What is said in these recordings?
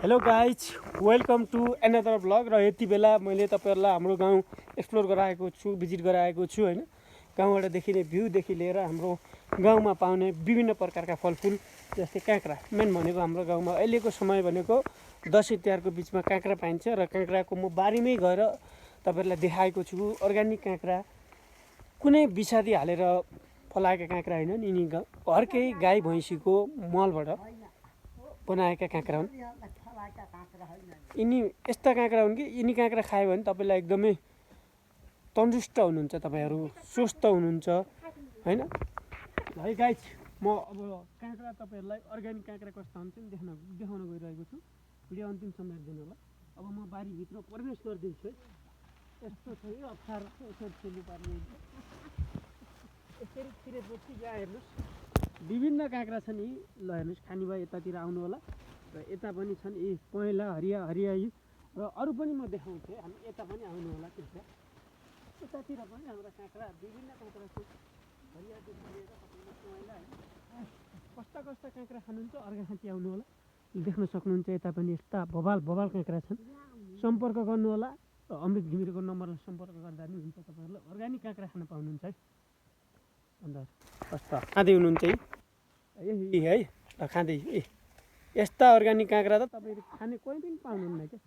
Hello guys, welcome to another blog. र यति बेला मैले तपाईहरुलाई हाम्रो गाउँ एक्सप्लोर गराएको छु, भिजिट गराएको छु हैन। गाउँबाट देखिने भ्यूदेखि लिएर हाम्रो गाउँमा पाउने विभिन्न प्रकारका फलफुल जस्तै काँक्रा। मेन भनेको हाम्रो गाउँमा अहिलेको समय भनेको दसैँ तिहारको बिचमा काँक्रा पाइन्छ र काँक्राको म बारीमै गएर तपाईहरुलाई देखाएको छु। अर्ग्यानिक काँक्रा, कुनै विषादी हालेर फलाएका काँक्रा हैनन्। यिनी घरकै गाई भैँसीको मलबाट बनाएका काँक्रा हुन्। यिनी यस्ता काँक्रा हुन् कि यिनी काँक्रा खायो भने तपाईलाई एकदमै तन्दुरुस्त हुनुहुन्छ, तपाईहरु स्वस्थ हुनुहुन्छ हैन। है गाइज, म अब काँक्रा तपाईहरुलाई अर्ग्यानिक काँक्रा कस्ता हुन्छन् देखाउन गइरहेको छु। भिडियो अन्तिमसम्म हेर्दिनु होला। अब म बारीभित्र प्रवेश गर्दैछु है। यस्तो छ यो अप्ठ्यारो, यसरी छिर्नु पर्ने हुन्छ। यसरी छिरेपछि यहाँ हेर्नुस्, विभिन्न काँक्रा छन् यी। ल हेर्नुस्, खानी भए यतातिर आउनु होला। र यता पनि छन् यी पहेँला, हरियाई र अरू पनि म देखाउँछु। हामी यता पनि आउनु होला। कृपया यतातिर पनि हाम्रा काँक्रा, विभिन्न काँक्रा छ। हरियादेखि लिएर तपाईले पहेँला कस्ता कस्ता काँक्रा खानुहुन्छ अर्घाखाँची आउनु होला। देख्न सक्नुहुन्छ यता पनि यस्ता बबाल काँक्रा छन्। सम्पर्क गर्नु होला। अमृत घिमिरेको नम्बरलाई सम्पर्क गर्दा पनि हुन्छ। तपाईहरुले अर्ग्यानिक काँक्रा खान पाउनुहुन्छ है। अन्त कस्ता खाँदै हुनुहुन्छ है। ल खाँदै यस्ता अर्ग्यानिक काँक्रा त तपाईले खाने कोही पनि पाउनुहुन्न क्या।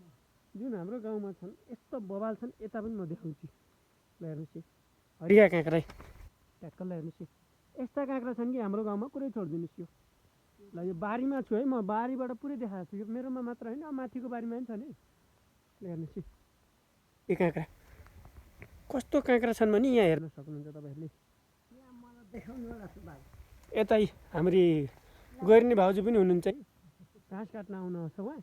जुन हाम्रो गाउँमा छन् यस्तो बबाल छन्। यता पनि म देखाउँछु। ल हेर्नुहोस्, हरिया काँक्रा ट्याक्क। ल हेर्नुहोस्, यस्ता काँक्रा छन् कि हाम्रो गाउँमा पुरै छोडिदिनुहोस्। यो ल यो बारीमा छु है, म बारीबाट पुरै देखाएको छु। यो मेरोमा मात्र होइन, माथिको बारीमा पनि छ नि। ल हेर्नुहोस्, यो काँक्रा कस्तो काँक्रा छन् भने यहाँ हेर्न सक्नुहुन्छ तपाईहरुले। यता हाम्री गोर्नी भाउजू पनि हुनुहुन्छ है, घाँस काट्न आउनुहोस् उहाँ।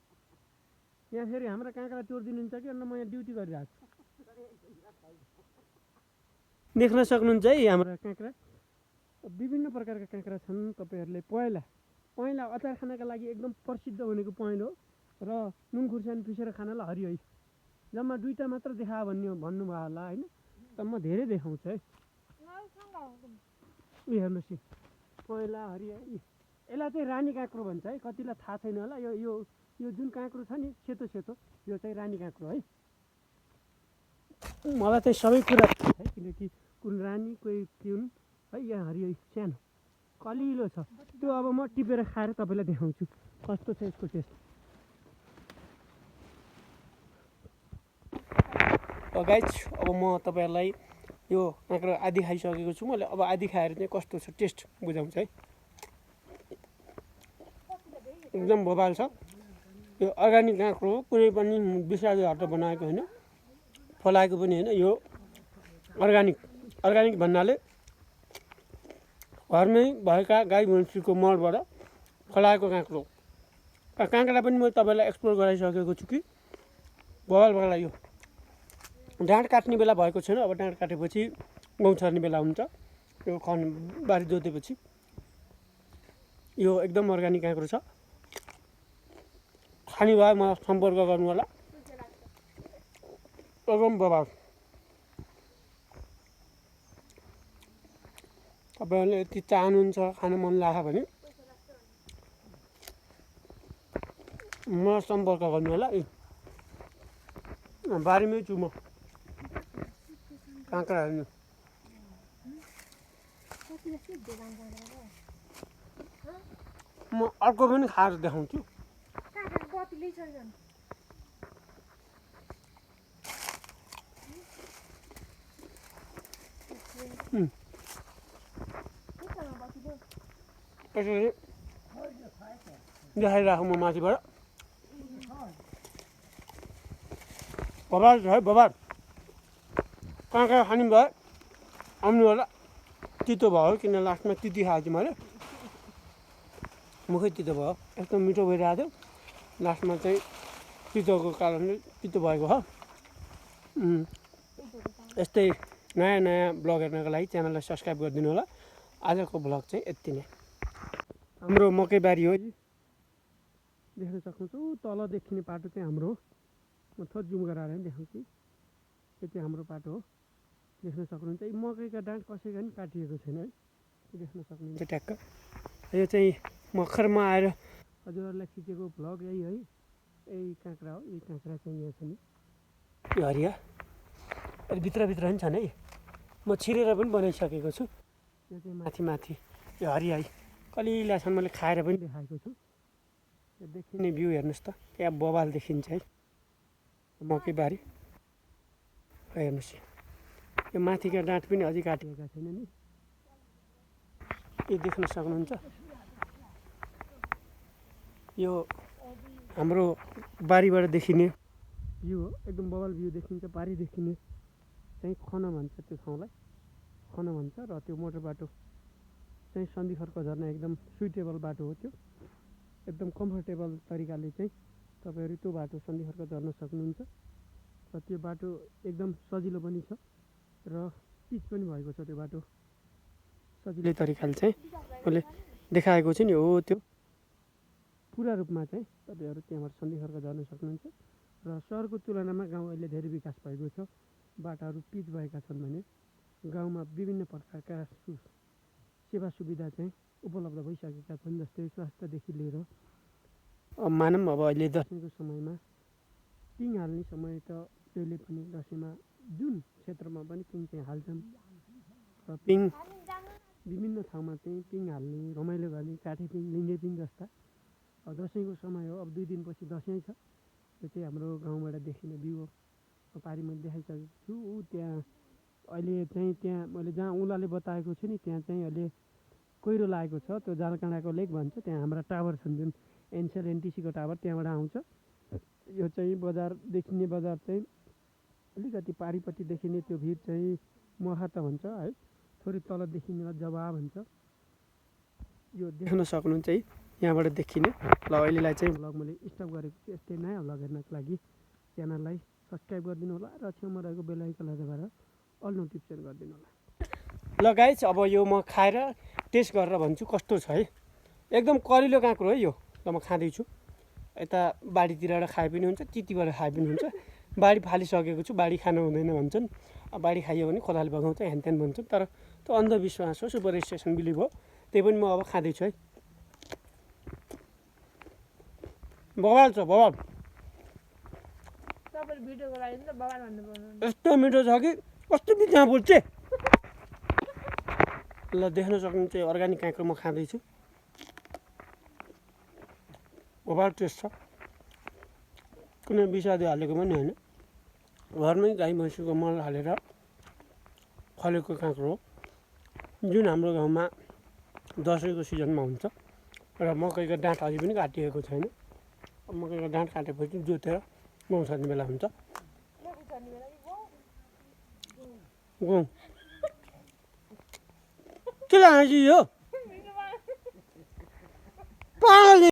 यहाँ फेरि हाम्रा काँक्रा चोरिदिनुहुन्छ कि अन्त म यहाँ ड्युटी गरिरहेको छु। देख्न सक्नुहुन्छ है हाम्रा काँक्रा। विभिन्न प्रकारका काँक्रा छन्। तपाईहरुले पहेँला अचार खानका लागि एकदम प्रसिद्ध भनेको पहेँलो र नुन खुर्सानी पिसेर खानलाई हरियाई। जम्मा दुईटा मात्र देखायो भन्नुभयो होला हैन। त म धेरै देखाउँछु है। हेर्नुहोस्, पहेँला, हरियाई, यसलाई चाहिँ रानी काँक्रो भन्छ है। कतिलाई थाहा छैन होला। यो जुन काँक्रो छ नि सेतो यो चाहिँ रानी काँक्रो है। मलाई चाहिँ सबै कुरा थाहा छ है, किनकि कुन रानी कोही कुन है। यहाँ हरियाई सानो कलिलो छ, त्यो अब म टिपेर खाएर तपाईलाई देखाउँछु कस्तो छ यसको टेस्ट। गाइज, अब म तपाईहरुलाई यो काँक्रा आधी खाइसकेको छु मैले। अब आधी खाएर चाहिँ कस्तो छ टेस्ट बुझाउँछ है। एकदम बबाल छ। यो अर्ग्यानिक काँक्रो हो, कुनै पनि विषादी हालेर बनाएको होइन, फलाएको पनि होइन। यो अर्ग्यानिक भन्नाले घरमै भएका गाई भैँसीको मलबाट फलाएको काँक्रो। काँक्रा पनि मैले तपाईलाई एक्सप्लोर गराइसकेको छु कि बबाल यो डाँठ काट्ने बेला भएको छैन। अब डाँठ काटेपछि गहुँ छर्ने बेला हुन्छ। यो बारी जोतेपछि यो एकदम अर्ग्यानिक काँक्रो छ। खाने भए मलाई सम्पर्क गर्नु होला। एकदम बबाल। तपाईहरुले यति चाहनुहुन्छ, खान मन लाग्यो भने मलाई सम्पर्क गर्नु होला। बारीमै छु म काँक्रा हेर्नु। म अर्को पनि खाएर देखाउँछु। यसरी देखाइराखौँ म माथिबाट। बबाल छ है, बबाल। काँक्रा खाने भए आउनु होला। तितो भयो किन लास्टमा तिती खाएको थिएँ मैले, मुखै तितो भयो। यस्तो मिठो भइरहेको थियो, लास्टमा चाहिँ तितोको कारणले तितो भएको हो। यस्तै नयाँ ब्लग हेर्नको लागि च्यानललाई सब्सक्राइब गरिदिनु होला। आजको ब्लग चाहिँ यति नै। हाम्रो मकै बारी हो, देख्न सक्नुहुन्छ। तल देखिने बाटो चाहिँ हाम्रो हो। म थोर जुम गराएर पनि देखाउँछु। यो चाहिँ हाम्रो बाटो हो, देख्न सक्नुहुन्छ। यो मकैका डाँठ कसैका पनि काटिएको छैन है, देख्न सक्नुहुन्छ ट्याक्क। यो चाहिँ भर्खरमा आएर हजुरहरूलाई खिचेको भ्लग यही है। यही काँक्रा हो, यही काँक्रा चाहिँ यहाँ छ नि, यो हरिया अलि भित्रभित्र पनि छन् है। म छिरेर पनि बनाइसकेको छु। यो चाहिँ माथि माथि यो हरिया कलिलासम्म मैले खाएर पनि देखाएको छु। यो देखिने भ्यू हेर्नुहोस् त, त्यहाँ बबाल देखिन्छ है मकैबारी। हेर्नुहोस् यो माथिका डाँठ पनि अझै काटिएका छैन नि, यो देख्न सक्नुहुन्छ। यो हाम्रो बारीबाट देखिने भ्यू हो, एकदम बबाल भ्यू देखिन्छ। बारी देखिने चाहिँ खन भन्छ, त्यो ठाउँलाई खन भन्छ। र त्यो मोटर बाटो चाहिँ सन्धिखर्क झर्न एकदम सुइटेबल बाटो हो। त्यो एकदम कम्फर्टेबल तरिकाले चाहिँ तपाईँहरू त्यो बाटो सन्धिखर्क झर्न सक्नुहुन्छ। र त्यो बाटो एकदम सजिलो पनि छ र पिच पनि भएको छ। त्यो बाटो सजिलै तरिकाले चाहिँ मैले देखाएको छु नि, हो त्यो पुरा रूपमा चाहिँ तपाईँहरू त्यहाँबाट सन्धिखर्क झर्न सक्नुहुन्छ। र सहरको तुलनामा गाउँ अहिले धेरै विकास भएको छ, बाटाहरू पिच भएका छन् भने गाउँमा विभिन्न प्रकारका सेवा सुविधा चाहिँ उपलब्ध भइसकेका छन्। जस्तै स्वास्थ्यदेखि लिएर मानौँ अब अहिले दसैँको समयमा पिङ हाल्ने समय त जहिले पनि दसैँमा जुन क्षेत्रमा पनि पिङ चाहिँ हाल्छन्। र पिङ विभिन्न ठाउँमा चाहिँ पिङ हाल्ने, रमाइलो गर्ने, काठे पिङ, लिङ्गे पिङ जस्ता। दसैँको समय हो, अब 2 दिनपछि दसैँ छ। त्यो चाहिँ हाम्रो गाउँबाट देखिने भ्यू हो। पारी मैले देखाइसकेको छु। त्यहाँ अहिले चाहिँ त्यहाँ मैले जहाँ उनीहरूले बताएको छु नि, त्यहाँ चाहिँ अहिले कोइरो लागेको छ। त्यो जालकाँडाको लेक भन्छ। त्यहाँ हाम्रा टावर छन्, जुन एनसेल एनटिसीको टावर त्यहाँबाट आउँछ। यो चाहिँ बजार देखिने, बजार चाहिँ अलिकति पारिपट्टि देखिने त्यो भिड चाहिँ महत्त्व भन्छ है, थोरै तल देखिने जवा भन्छ। यो देख्न सक्नुहुन्छ है, यहाँबाट देखिने। ल अहिलेलाई चाहिँ भ्लग मैले स्टप गरेको छु। यस्तै नयाँ भ्लग हेर्नको लागि च्यानललाई सब्सक्राइब गरिदिनु होला र छेउमा रहेको बेल आइकनलाई दबाएर अल नोटिफिकेसन गरिदिनु होला। ल गाइज, अब यो म खाएर टेस्ट गरेर भन्छु कस्तो छ है। एकदम कलिलो काँक्रो है यो। ल म खाँदैछु। यता बारीतिरबाट खाए पनि हुन्छ, तितीबाट खाए पनि हुन्छ। बारी फालिसकेको छु, बारी खानु हुँदैन भन्छन्। बारी खाइयो भने खोलाले बगाउँछ, ह्यानत्यान भन्छन्। तर त्यो अन्धविश्वास हो, सुपरस्टिसन बिलिभ हो। त्यही पनि म अब खाँदैछु है। बवाल छ, बवाल। यस्तो मिठो छ कि कस्तो बिचमा बोल्छ। ल देख्न सक्नुहुन्छ अर्ग्यानिक काँक्रो म खाँदैछु। बवाल टेस्ट छ, कुनै विषादी हालेको पनि होइन। घरमै गाई भैँसीको मल हालेर फलेको काँक्रो हो, जुन हाम्रो गाउँमा दसैँको सिजनमा हुन्छ। र मकैको डाँठ अझै पनि काटिएको छैन। मकैको डाँठ काटेपछि जोतेर गहुँ छर्ने बेला हुन्छ। गहुँ के लाग्यो यो?